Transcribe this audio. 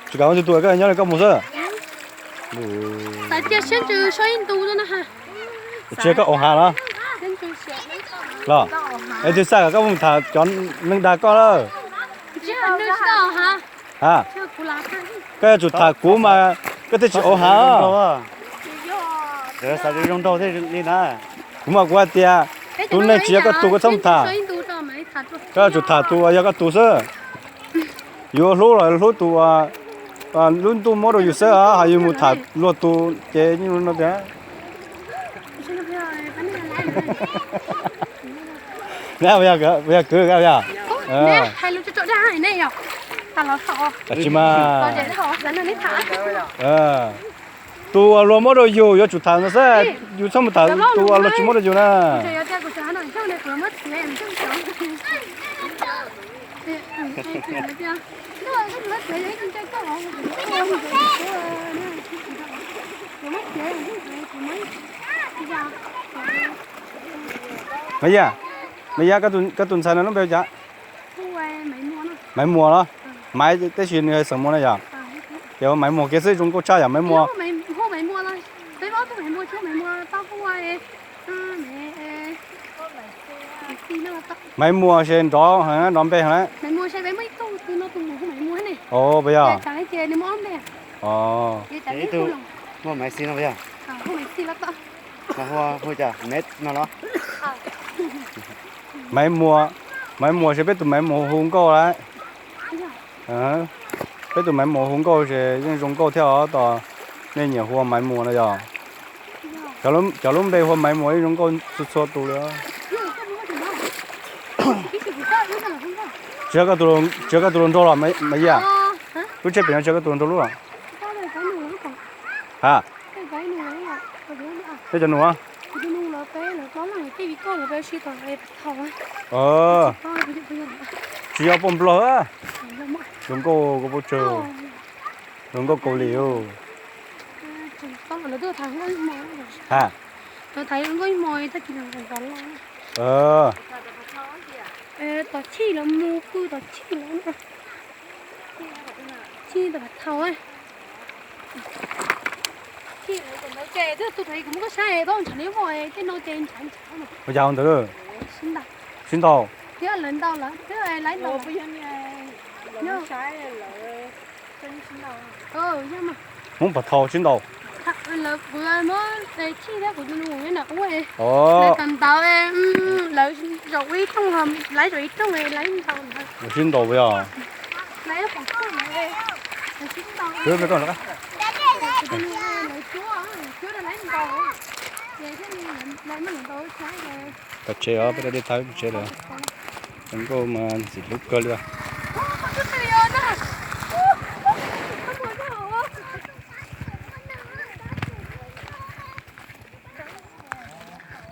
Tsis kam ua tus tus koj nyob li koj mus xwb. Tsis koj ua hav los? Los, es twb xav kom koj mus tham cov neeg dag koj lawm. Ha, koj yuav tsum tham kuv mas koj thiaj tsis ua hav. Kuv mas kuv hais tias tus neeg tsis yog koj tus koj txhob mus tham. Koj yuav tsum tham tus uas yog koj tus xwb. Yuav hlub los hlub tus uas lub ntuj muab rau yus xwb, ho yus mus tham luag tus ces yeej no tiag. Yog kwv, tab sis mas tus uas luag muab rau yus yuav tsum tham no xwb, yus txhob mus tham tus uas luag tsis muab rau yus na. Maiv Yaj, Maiv Yaj, koj tus ntxhais no lub npe hu cas? Maiv Muas los? Maiv tab sis nws hais xeem Muas no yom? Ces Maiv Muas kiag xwb zoo nkauj tshaj yom Maiv Muas. Maiv Muas ces nrov heev, nrov npe heev na. Os, puas yog? Muaj Maiv Xis no puas yog? Maiv Muas, Maiv Muas ces peb tus Maiv Muas hu nkauj lawm. Peb tus Maiv Muas hu nkauj ces yeej zoo nkauj thiab os, tos nej nyiam hu ua Maiv Muas no yog. Cov lub npe hu ua Maiv Muas yeej zoo nkauj txhua txhua tus li. Tsis yog koj tus hluas nraug los Maiv Yaj? Lub tsheb pem no tsis yog koj tus hluas nraug lub los? Ha, peb cov nus. Tsis yog poj nplog, zoo nkauj koj pub tsawg, zoo nkauj Kaus Lim. Ha, tom chij los mus pw tom chij los. Chij tom thaum, chij tom ntawd ces twb tus thaum kuv muab koj saib tau ntshav neb voj tej no ces ntshav ntshav no. Ua cas ua ntawd? Sib ntaus. Thiab lawv ntaus lawv twb laiv ntaus. Hmoob Phav Thau sib ntaus. Lawv kuv muab chij thiab kuv tus nus na ub, lawv kawm ntawv, lawv zaum ib rooj, laiv zaum ib rooj, laiv ntaus ntawd. Lawv sib ntaus puas yog? Pab tsev os, peb dej thawb tsev lawm. Zoo nkauj mas ntxim hlub kawg li.